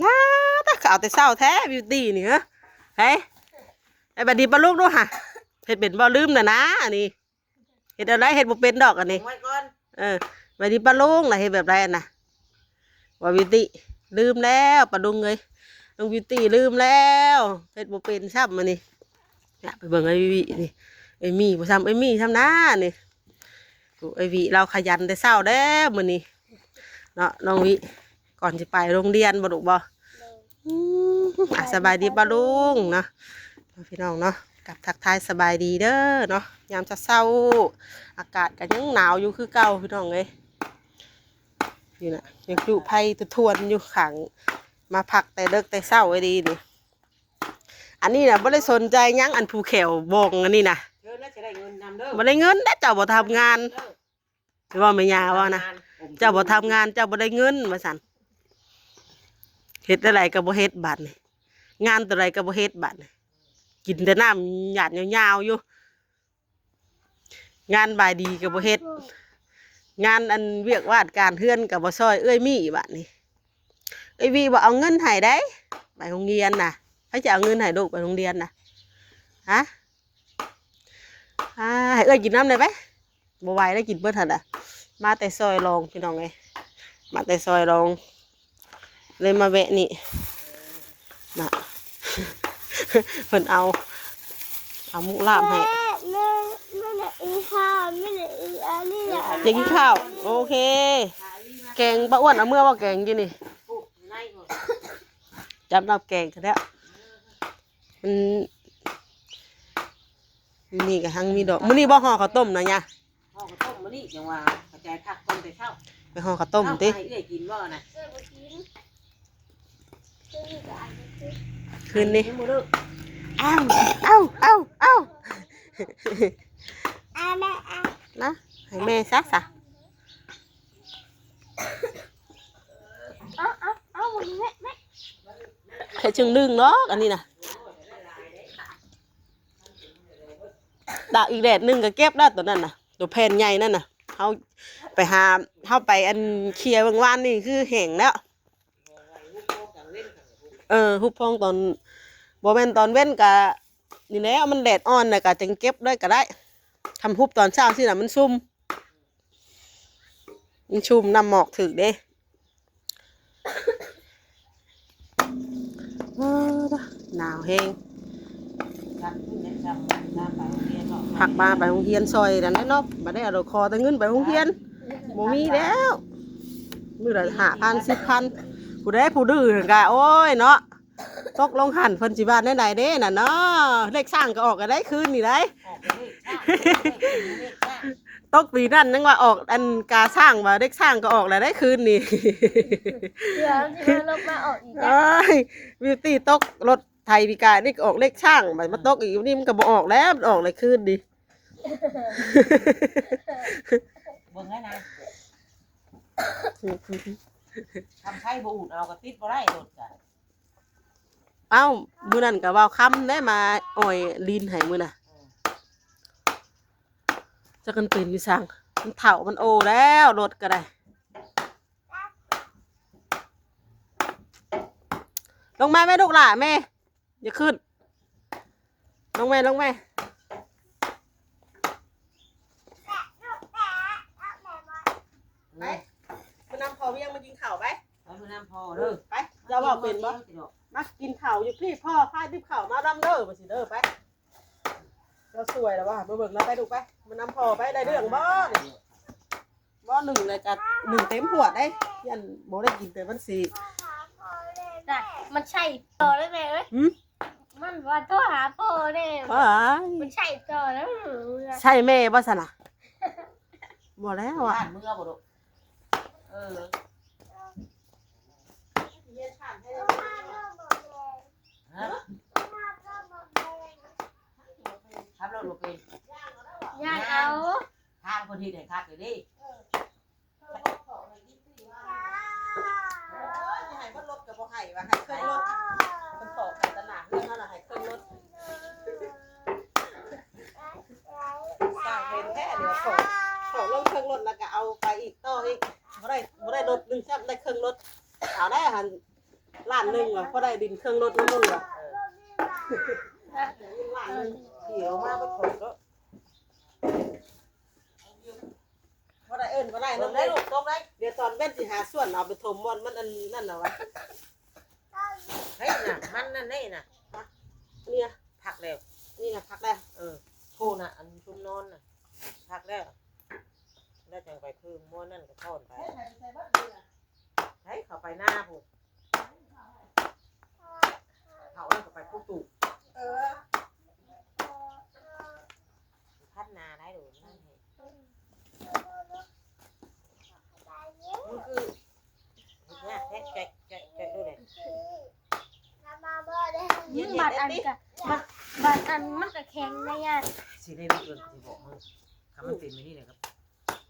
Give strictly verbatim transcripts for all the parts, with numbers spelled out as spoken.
น้า ตาขาวแต่เช้าแท้ บิวตี้นี่ ฮะ เฮ้ย ไอ้บัดนี้ปะลุงดูหะ เฮ็ดเป็นบ่ ลืมน่ะนะ อันนี้ เฮ็ดเอาได้ เฮ็ดบ่เป็นดอกอันนี้ ไว้ก่อน เออ บัดนี้ปะลุงน่ะ เฮ็ดแบบใดอันน่ะ ว่าบิวตี้ ลืมแล้วปะลุงเอ้ย น้องบิวตี้ลืมแล้ว เฮ็ดบ่เป็นซ้ำอันนี้ อยากไปเบิ่งไอ้วินี่ ไอ้มี่บ่ซ้ำ ไอ้มี่ซ้ำนะนี่ โอ้ ไอ้วิเราขยันแต่เช้าแล้วมื้อนี้ เนาะ น้องวิ ก่อนสิไปโรงเรียนบ่ลูกบ่ อืม อ่ะ สบายดีป้าลุงเนาะ พี่น้องเนาะ กับทักทายสบายดีเด้อเนาะ ยามเช้าๆ อากาศก็ยังหนาวอยู่คือเก่าพี่น้องเอ้ย อยู่น่ะ ยังจุไฟทวนอยู่ข้าง มาพักแต่เลิกแต่เช้าไว้ดีนี่ อันนี้น่ะบ่ได้สนใจหยัง อันผู้แขวบงอันนี้น่ะ เธอน่าจะได้เงินนำเด้อ บ่ได้เงินนะ เจ้าบ่ทำงาน เด้อ สิว่าแม่ย่าว่านะ ทำงาน เจ้าบ่ทำงาน เจ้าบ่ได้เงิน ว่าซั่น เฮ็ดอะไรก็บ่เฮ็ดบัดนี่ งานตัวใดก็บ่เฮ็ดบัดนี่ กินแต่น้ำหยาดยาวๆอยู่ งานบายดีก็บ่เฮ็ด งานอันเวียกวาดการเฮือนก็บ่ซอยเอื้อยมี่บัดนี่ เอื้อยมี่บ่เอาเงินให้ได้ ไปโรงเรียนน่ะ ไผจะเอาเงินให้ลูกไปโรงเรียนน่ะ ฮะ อ่า ให้เอื้อยกินน้ำได้ไหม บ่ไหวแล้ว กินเบิดหั่นน่ะ มาแต่ซอยรองพี่น้องเอ้ย มาแต่ซอยรอง เลยมาแวะนี่ น่ะ เพิ่นเอา เอามุกลาบให้ แม่ แม่ แม่น่ะอีห่า แม่น่ะอีอันนี้น่ะ อยากกินข้าว โอเค แกงป้าอ้วนเอาเมื่อว่าแกงกินนี่ จับน้ำแกงซะแล้ว มัน นี่ก็ทั้งมีดอก มื้อนี้บ่ห่อข้าวต้มนะยะ ห่อข้าวต้มมื้อนี้จังว่า กระจายผักก่อนแต่เช้า ไปห่อข้าวต้มติ เอาไปให้เอื้อยกินบ่น่ะ คืนนี้ ยังบ่เลิก อ้าว อ้าว อ้าว อ้าว อ่ะแม่อ่ะ นะ ให้แม่ซะซะ เอาเอาเอาหมดเลยแม่ เฮ็ดจึงดึงดอกอันนี้น่ะ ตากอีกแดดหนึ่งก็เก็บแล้วตัวนั้นน่ะ ตัวแผ่นใหญ่นั่นน่ะ เฮาไปหา เฮาไปอันเคลียร์เมื่อวานนี่คือแห้งแล้ว เออ ฮุบพองตอน บ่แม่นตอนเว้นกะ นี่แหละ มันแดดอ่อนน่ะกะจังเก็บได้ก็ได้ ทำฮุบตอนเช้าสิน่ะ มันซุ่ม มันซุ่ม น้ำหมอกถืกเด้ เออ หนาวแฮง พักมาไปโรงเรียนซอยนั่นแหละเนาะ บ่ได้เอาดอก ขอแต่เงินไปโรงเรียน บ่มีแล้ว มื้อละห้าพัน สิบพัน ผู้ใดผู้ดื้อหั่นกะ โอ้ยเนาะ ตกลงหั่นเพิ่นสิว่าแนวใดเด้น่ะเนาะ เลขสร้างก็ออกก็ได้คืนนี่ได้ ออกเลขสร้าง เลขสร้าง ตกปีนั้นยังว่าออกอันกาสร้าง ว่าเลขสร้างก็ออกแล้วได้คืนนี่ เดี๋ยวสิมาลบมาออกอีกนะ เอ้ย บิวตี้ตกรถไถปีกายนี่ก็ออกเลขสร้าง บัดมาตกอีกนี่มันก็บ่ออกแล้ว มันออกแล้วคืนนี่ เบิ่งแล้วนะ ทำไผบ่อุดเอาก็ติดบ่ได้รถกะ เอ้า มื้อนั้นก็เว้าคำได้มาอ้อยลีนให้มื้อน่ะ จักมันเป็นอีสัง มันเฒ่ามันโอแล้ว รถก็ได้ ลงมาแม่ลูกหล่าแม่ อย่าขึ้น ลงแม่ ลงแม่ ไป ไปนำพ่อเวียงมากินข้าวไป ไปนำพ่อเด้อ ไป เจ้าเว้าเป็นบ่ มากินข้าวอยู่พี่ พ่อพาติบข้าวมาลำเด้อ มาสิเด้อ ไป เจ้าสวยแล้วว่ะ มาเบิ่งแล้ว ไปลูกไป มานำพ่อไป ได้เรื่องบ่นี่ บ่หนึ่งเลยกะ หนึ่งเต็มขวดได้ ยันบ่ได้กินแต่มันสิ จ้ะ มันใช่ต่อได้ไหมเอ้ย หืม มันว่าโทรหาพ่อเด้ ว้าย มันใช่ต่อแล้ว ใช่แม่บ่ซั่นน่ะ บ่แล้วอะ บ้านเมืองบ่ลูก เออ ฮะ ขับรถบ่เป็น ย่านเอา ทางคนที่ได้คักอยู่เด้ โอ้ย สิให้เบิดรถก็บ่ให้ ว่าให้เครื่องรถ เพิ่นขอไปตลาดเฮือนเฮาน่ะ ให้เครื่องรถ สร้างเป็นแท้เดี๋ยวขอ ขอลงเครื่องรถแล้วก็เอาไปอีกต่ออีก บ่ได้ บ่ได้รถหนึ่งซ้ำ ได้เครื่องรถ เอาได้หั่น ล้านหนึ่งว่ะ พอได้ดินเครื่องรถน้ำมันว่ะ ล้านหนึ่ง เดี๋ยวมาก็ถมแล้ว บ่ได้เอิ้นบ่ได้ ตรงได้ลูก ตรงได้ เดี๋ยวตอนเว้นสิหาส่วนเอาไปถมบ่อนมันอันนั่นน่ะวะ เฮ้ยน่ะ มันนั่นนี่น่ะ เนี่ย พักแล้ว นี่น่ะพักแล้ว เออ โทษน่ะ อันชุมนอนน่ะ พักแล้ว แล้วจังไปเพิ่มม้วนนั่นก็ทอนไป ให้เขาไปหน้าพุ้น เขาเอาก็ไปพุ้นตู่ เออ พัดนาได้หรือนั่นให้ มันคือ ยากแท้ แกะ แกะ แกะดูเลย มันบาดอันกะ บาด บาดอันมันกะแข็งนะย่า สิได้รู้เรื่องสิบอกมึง คำมันเป็นแบบนี้เลยครับ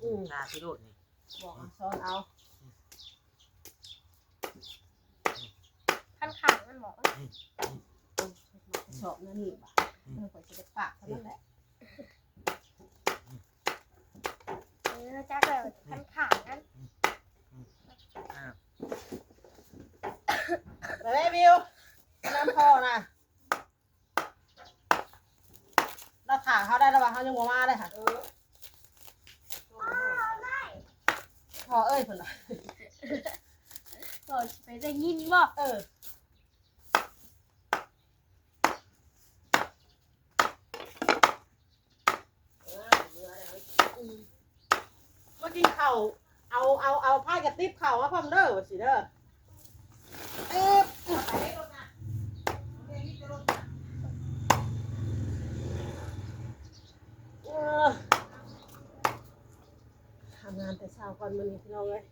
อืม ตาสิโดดนี่ บอกเอา ซ้อนเอา ขั้นขางมันบอก เออ สอบนั่นนี่บ่ะ เออ ข้อยสิได้ปากเท่านั้นแหละ เออ จักเลย ขั้นขางนั้น อ่า ไปเลยบิว น้ำพ่อน่ะ เราถ่าเขาได้แล้ววะ เขายังบ่มาเลยค่ะ เออ พ่อเอ้ยเพิ่นน่ะ พ่อสิไปได้ยินบ่ เออ มากินข้าว เอา เอา เอาผ้ากระติบข้าวมาพร้อมเด้อ ว่าสิเด้อ เอ๊ะ เออ ทำงานแต่เช้าก่อนมื้อนี้พี่น้องเอ้ย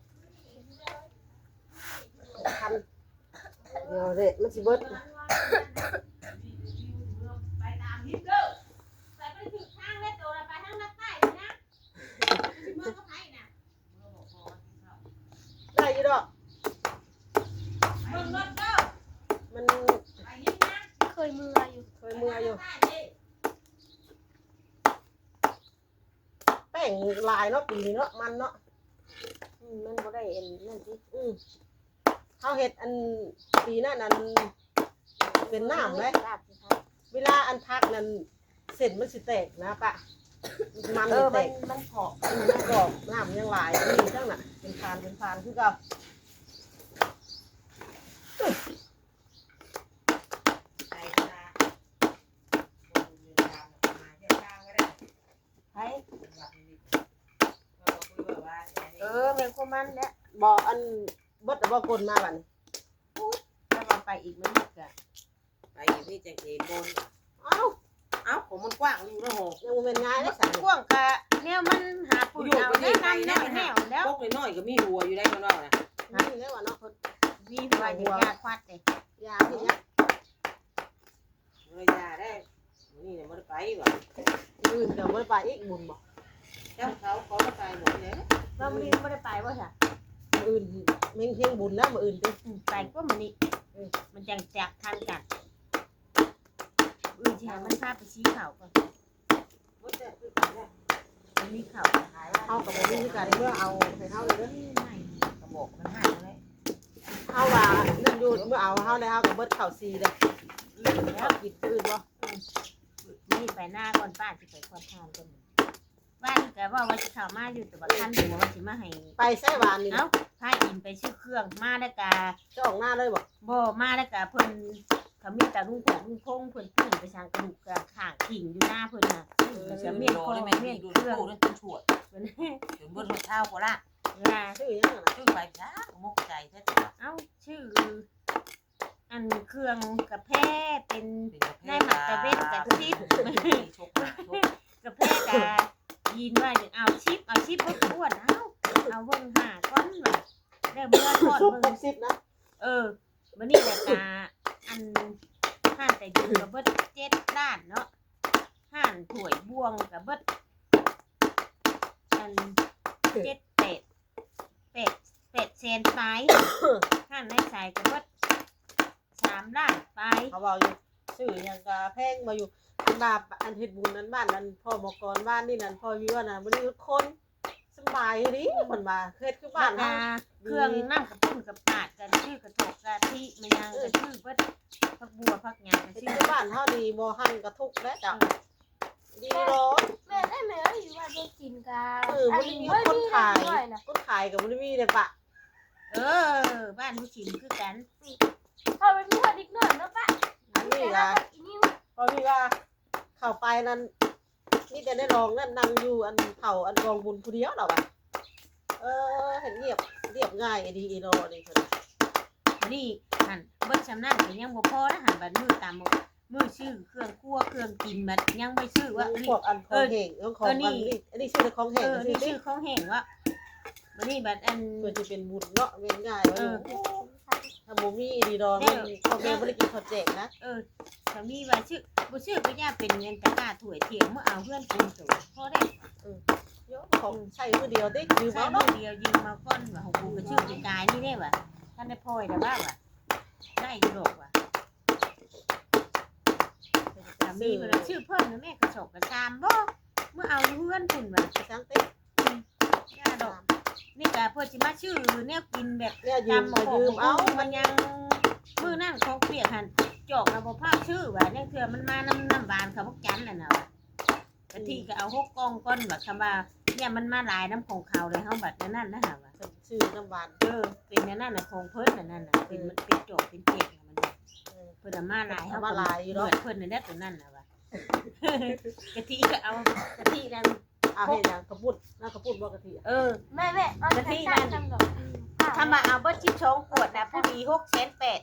คัน เดี๋ยวเด้ มันสิเบิด ไปตามฮิตเด้อ ไปไปถึงทางแล้วโตแล้วไปทางด้านใต้นะ สิเมืองก็ไผนะ ได้อยู่ดอก เบิ่งรถเด้อ มัน ไปฮิตนะ เคยเมืออยู่ เคยเมืออยู่ ไปทางด้านใต้เด้ แป้งหลายเนาะ ปีนี้เนาะ มันเนาะ อืม มันบ่ได้อันนั่นติ อืม เฮาเฮ็ดอันปีนั้นอันเป็นน้ำเลย ลาบสิคะ เวลาอันพักนั่น เส้นมันสิแตกนะปะ มัน เออ มัน แตก มันกรอบ อืม มันกรอบ น้ำยังหลาย นี่จังน่ะ เป็นพาน เป็นพานคือเก่า ไปค่ะ ไป เออ แม่นความมันแหละ บอกอันเบิดแล้วบอกกลนมาบัดนี้ ถ้าว่าไปอีกมันก็ ไปอีกนี่จังเห็นบน เอ้า เอ้า ของมันกว้างอยู่นะโห ยังบ่แม่นง่ายนะ มันกว้างกะแนวมันหาผู้ อยู่ เอา ไป แนะนำน้อยแนวแล้ว พวกน้อยๆก็มีหัวอยู่ได้ข้างนอกนะ นี่แล้วอะเนาะ มีหัวอยู่ ยาควัดเด้ ยาที่เนี้ย เออ อย่าได้ มื้อนี้เนี่ยบ่ได้ไปว่ะ มื้ออื่นก็บ่ได้ไปอีกบุญบ่ เจ้าเขาเขาก็ไปหมดแล้ว ว่ามื้อนี้บ่ได้ไปบ่จ้ะ มื้ออื่นแม่งเที่ยงบุญนะมื้ออื่นติ อืม ไปกว่ามื้อนี้ เออ มันจังจักทันกัน มื้ออื่นสิหามันพาไปชี้เขาก่อน บ่แซ่บคือกันนะ มันมีเขาขาย เฮาก็บ่มีคือกัน เมื่อเอาให้เฮาเลยเด้อ กระบอกมันหายไปแล้ว เฮาว่านั่นอยู่ เมื่อเอาเฮาแล้วเฮาก็เบิดข้าวสีเด้อ อืม แล้วกินอื่นบ่ อืม นี่ไปหน้าก่อน ป้าสิไปขอทานก่อน บ้านก็ว่าว่าสิเข้ามาอยู่ แต่ว่าคันหัวว่าสิมาให้ ไปไสวานนี่ เอ้า พาอินไปซื้อเครื่องมาแล้วกะ จะออกหน้าเลยบ่ บ่ มาแล้วกะเพิ่น เขามีแต่ลุงผงลุงพง เพิ่นปิ้งไปสั่งกระดูกกะข้างขิงอยู่หน้าเพิ่นน่ะ เออ ก็จะเมียนคอ เมียนเครื่อง เพิ่น จนเบิดหมดเท้าโคราช ว่า ชื่อหยังอะนะ ชื่อไปจ้า มกใจแท้ๆ เอ้า ชื่อ อันเครื่องกาแฟเป็น เป็นกาแฟ ในหมากตะเวนกะทิบ มีโชคมาโชค กาแฟกะยินว่าอยากเอาสิบ เอาสิบ บ่อ้วน เอ้า เอาเบิ่งหาก่อนว่า แล้วเมื่อก่อน ซุป เบิ่ง หกสิบนะ เออ มื้อนี้แหละกะ อัน ห้านแต่ดินก็เบิดเจ็ดล้านเนาะ ห้านถ้วยบ่วงก็เบิด อัน เจ็ดแปด แปด แปดแสนปลาย ห้านในสายก็เบิด สามล้านปลาย เขาเว้าอยู่ ซื้อหยังก็แพงมาอยู่ อันว่าอันเฮ็ดบุญนั้นบ้านนั้นพ่อหมอกรบ้านนี่นั่นพ่ออยู่อันนั้นบ่ได้คน สำบายอีหลีเพิ่นว่า เฮ็ดคือบ้านเฮา แล้วก็เครื่องน้ำกระปุ้นกระปาดกัน ซื้อกะโถกกะทิมา ดีบ่หั่นกะทุกข์แล้วเจ้า ดีดอก แม่ได้แม่อยู่บ้านเพิ่นกินกะ เออบ่ได้มีคนขาย อันนี้บ่ได้มีหน่อยนะ คนขายกะบ่ได้มีเลยปะ เออ บ้านผู้ชิมคือกัน เขาเป็นผู้เด็กน้อยเนาะปะ อันนี้ล่ะ อีนี่ พอพี่ว่า เข้าไปนั่น มีแต่ในรองนั่นนั่งอยู่อันเผาอันกองบุญผู้เดียวเหรอวะ เออ เห็นเรียบ เรียบง่ายดีอีหลอนี่เพิ่น นี่หั่นเบิ่งส่ำนั้นก็ยังบ่พอนะหั่น บัดมื้อตามมื้อ มื้อซื้อเครื่องครัวเครื่องกินบัดยังบ่ซื้อว่า ยัง อันนี้ พวกอันของแห้ง เออ ของ เออ นี่ อันนี้ อันนี้ซื้อแต่ของแห้ง เออ ซื้อ นี่ ติ ซื้อของแห้งวะ บัดนี้บัดอัน เพื่อสิเป็นบุญเนาะ เว้นง่ายว่า เออ อยู่ ถ้าบ่มีดีดอก เออ มันพ่อแม่บ่ได้กินข้าวแจกนะ เออ ถ้ามีว่าซื้อ บ่ซื้อก็อย่าเป็นเงินตะกร้าถ้วยเที่ยง มื้อเอาเฮือนคนโตพอได้ เออ โยมของใช้มื้อเดียวเด้ ยืม ใช้ เอา มื้ เนาะ อเดียวยืมเอาก่อนว่า ของกูก็ซื้อปีกายนี่เด้ว่ะ ทันได้พอยแล้วว่าว่ะ ได้อยู่ดอกว่ะ ถ้ามีเวลาซื้อเพิ่มนะแม่ กระสอบกระซามบ่ มื้อเอาอยู่เฮือนพุ่นว่ะ ไปสั่งเต็ม อืม ย่าดอก นี่กะเพิ่นสิมาซื้อแนวกินแบบ แนวยืม ตำบัก ก็ยืม เอา มันยัง มื้อนั้นของเปียกหั่น จอกน่ะบ่พาซื้อว่ะ แนวเทื่อมันมานำน้ำหวานเขาพวกจันนั่นน่ะว่ะ กะทิก็เอาหกกล่องก่อนว่ะ คำว่าเนี่ยมันมาหลายนำของเขาเลย เฮาบัดอันนั้นนะหาว่ะ ซื้อน้ำหวาน เออ เป็นอันนั้นน่ะ ของเพิ่นอันนั้นน่ะ เป็น เออ มันเป็นจอกเป็นเปียกน่ะมัน เออ เพิ่นเอามาหลาย เอามาหลายอยู่เนาะ เบิดเพิ่นนั่นแหละตัวนั้นน่ะว่ะ กะทิก็เอา กะทินั่น เอาให้นางกระปุก นางกระปุกบ่กะทิอะ เออ แม่แม่เอา กะทินั่น ใส่จานดอก ถ้ามาเอาเบิดสิบสองขวดน่ะ ผู้ดีหกแสนแปด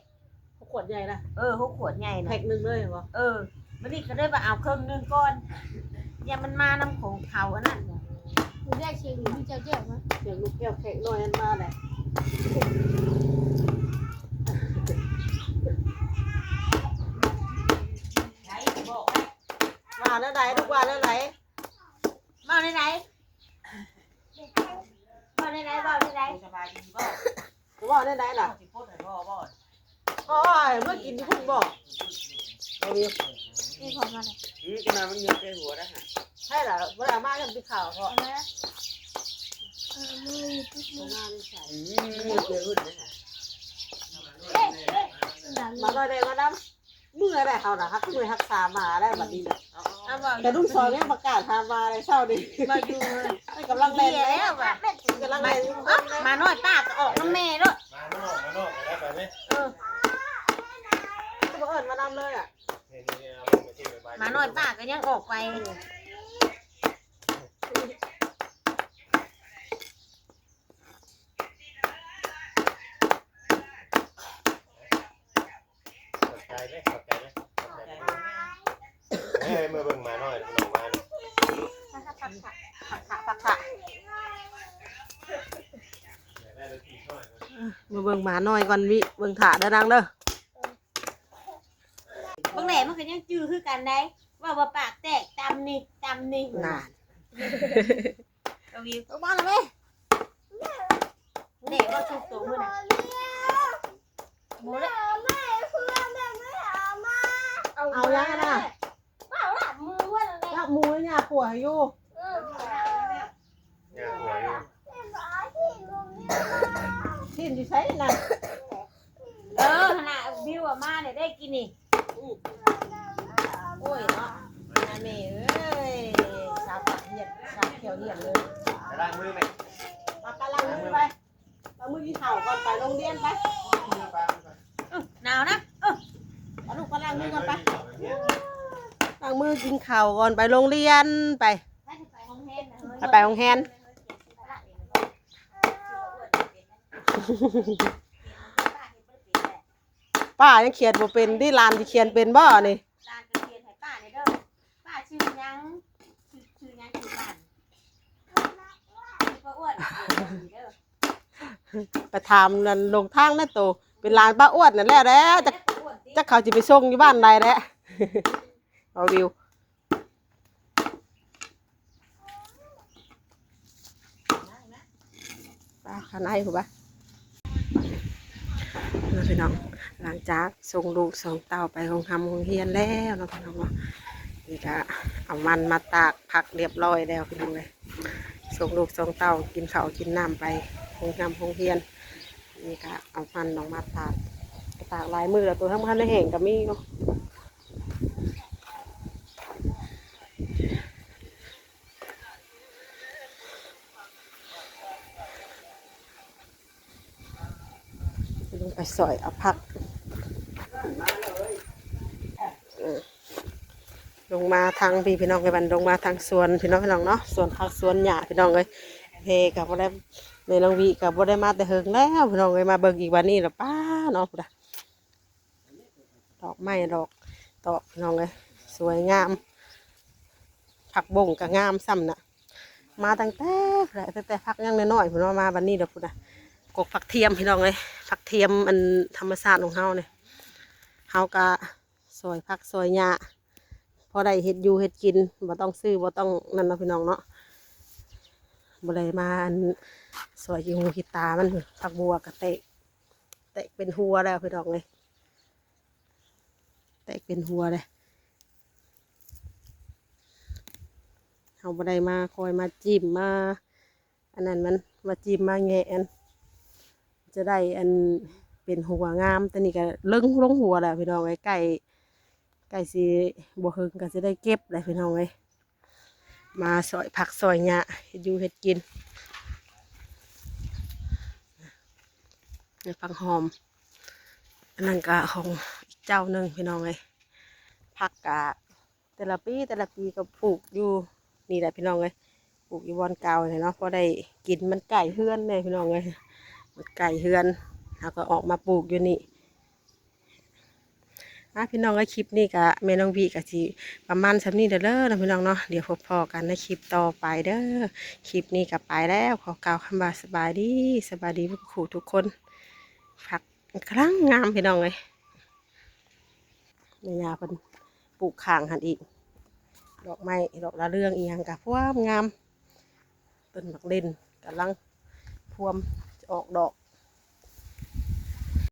หกขวดใหญ่นะ เออ หกขวดใหญ่น่ะ แพ็คหนึ่งเลยบ่ เออ มื้อนี้ก็เลยว่าเอาเครื่องหนึ่งก่อน อย่ามันมานำของเขาอันนั้น หนูได้เสียงหนูมีเจ้าแก้วนะ เสียงลูกแก้วแขกน้อยอันมาแหละ ไหนบอกให้ ว่าแล้วไหน ลูกว่าแล้วไหน เว้าได้ไหน เว้าได้ไหน เว้าได้ไหน สบายดีบ่ เว้าได้ไหนล่ะ สิพูดให้พ่อบ่ โอ้ย เมื่อกินที่คุณบอก เอาดิ นี่พอมาเลย อืม กินมามันยังใกล้หัวแล้วฮะ ใช่เหรอ เวลามาทำเป็นข่าวเพราะ เอามา เออ มืออยู่ที่มือ อืม มันเจอรุ่นนะฮะ เอ๊ะ เอ๊ะ มาก็ได้มาดำ เมื่อได้เขาน่ะฮักเมื่อยฮักษาหมาได้บัดนี้น่ะ เอาเว้า แต่ลุงสอนยังประกาศหาหมาเลยเช้านี้ มาอยู่ ให้กำลังแรง เดียแล้วว่ะ กำลังแรงอยู่ เอ้า หมาน้อยป้าก็ออกนำแม่โลด หมาน้อย หมาน้อยก็ได้ไปไหม เออ ก็บ่เอิ้นมานำเลยอะ นี่ๆๆ เอาลงไปที่ใบไม้ หมาน้อยป้าก็ยังออกไป ขอบใจไหม ขอบใจไหม ขอบใจไหม เฮ้ย มาเบิ่งหมาน้อย น้องหมานี่ ผักๆๆๆ อยากได้รถถีบน้อย มาเบิ่งหมาน้อยก่อนวิ เบิ่งถ่าเด้อนางเด้อ เบิ่งแหน่มันก็ยังจื้อคือกันได้ ว่าว่าปากแตก ตำนี่ ตำนี่ น่ะ เอาวิว ออกมาแล้วเว้ย เด็กก็ชุกตัวมื้อน่ะ หมูเลย เอายังนะ เอาละมือว่าอะไร ลาบหมูเนี่ยขัวอยู่ เออ เนี่ยขัวอยู่ ทิ้งอยู่ใส่น่ะ เออ ขนาดวิวออกมาเนี่ยได้กินนี่ อืม โอ้ยเนาะ แม่เอ้ย สาวปากเหียน สาวเขียวเหียนเลย ไปล้างมือไหม ไป ไปล้างมือไป ล้างมือกินข้าวก่อน ไปโรงเรียนไป อื้อ หนาวนะ เออ เอาลูกไปล้างมือก่อนไป ล้างมือกินข้าวก่อน ไปโรงเรียนไป ไป ไปโรงเรียนนะเฮ้ย ไปโรงเรียน ป้ายังเขียนบ่เป็น ที่หลานสิเขียนเป็นบ่นี่ หลานก็เขียนให้ป้านี่เด้อ ป้าชื่อหยัง ชื่อ ชื่อหยัง ชื่อป้า ชื่อป้าอ้วน เขียนให้เด้อ ไปถามนั่นหลงทางนะโต เป็นหลานป้าอ้วนนั่นแหละแหละ จัก ป้าอ้วนติ จักเขาสิไปส่งอยู่บ้านใดแหละ เอาวิว ป้าข้างในพู้นปะ เนาะพี่น้อง หลังจากส่งลูกส่งเต้าไปโรงทำโรงเรียนแล้วเนาะพี่น้องเนาะ นี่ก็เอามันมาตากผักเรียบร้อยแล้วพี่น้องเลย ส่งลูกส่งเต้ากินข้าวกินน้ำไปโรงทำโรงเรียน นี่ก็เอามันออกมาตาก ตากหลายมื้อแล้ว ตัวทั้งพันในแห้งก็มีเนาะ ไปซอยเอาผัก เออ ลงมาทางพี่ พี่น้องเอ้ย บัดลงมาทางสวนพี่น้อง พี่น้องเนาะ สวนผักสวนหญ้าพี่น้องเอ้ย เพก็บ่ได้ แม่น้องวิก็บ่ได้มาแต่เฮิงแล้วพี่น้องเอ้ย มาเบิ่งอีกวันนี้ละ ป๊าเนาะ พุ้นน่ะ ดอกไม้ดอกตอกพี่น้องเอ้ย สวยงาม ผักบงก็งามซ้ำน่ะ มาตั้งแต่ ตั้งแต่ผักยังน้อยๆพุ้นเนาะ มาบัดนี้เด้อพุ้นน่ะ กกผักเทียมพี่น้องเอ้ย ผักเทียมอันธรรมชาติของเฮาเนี่ย เฮาก็ซอยผักซอยหญ้า พอได้เฮ็ดอยู่เฮ็ดกิน บ่ต้องซื้อ บ่ต้องนั่นเนาะพี่น้องเนาะ บ่ได้มาอันซอยขี้หูขี้ตามัน ผักบัวก็แตก แตกเป็นหัวแล้วพี่น้องเอ้ย แตกเป็นหัวเลย เฮาบ่ได้มาคอยมาจิ้มมา อันนั้นมัน มาจิ้มมาแงะอัน จะได้อันเป็นหัวงาม แต่นี่ก็เริ่มลงหัวแล้วพี่น้องเอ้ย ใกล้ ใกล้สิบ่เฮิงก็สิได้เก็บแล้วพี่น้องเอ้ย มาซอยผักซอยหญ้า เฮ็ดอยู่เฮ็ดกิน ในผักหอม อันนั้นก็ของอีกเจ้าหนึ่งพี่น้องเอ้ย ผักกะแต่ละปีแต่ละปีก็ปลูกอยู่นี่แหละพี่น้องเอ้ย ปลูกอยู่บ่อนเก่าเนี่ยเนาะ พอได้กิน มันใกล้เฮือนแน่พี่น้องเอ้ย มันใกล้เฮือน เฮาก็ออกมาปลูกอยู่นี่ อ่ะพี่น้องเอ้ย คลิปนี้ก็แม่น้องวิก็สิประมาณส่ำนี้เด้อเนาะพี่น้องเนาะ เดี๋ยวพบพ้อกันในคลิปต่อไปเด้อ คลิปนี้ก็ไปแล้ว ขอกล่าวคำว่าสบายดี สบายดีทุกผู้ทุกคน ผักกำลังงามพี่น้องเอ้ย แม่ย่าเพิ่นปลูกข้างหั่นอีก ดอกไม้ดอกดาวเรืองอีหยังก็พวมงาม ต้นหมากเล่นกำลังพวมจะออกดอก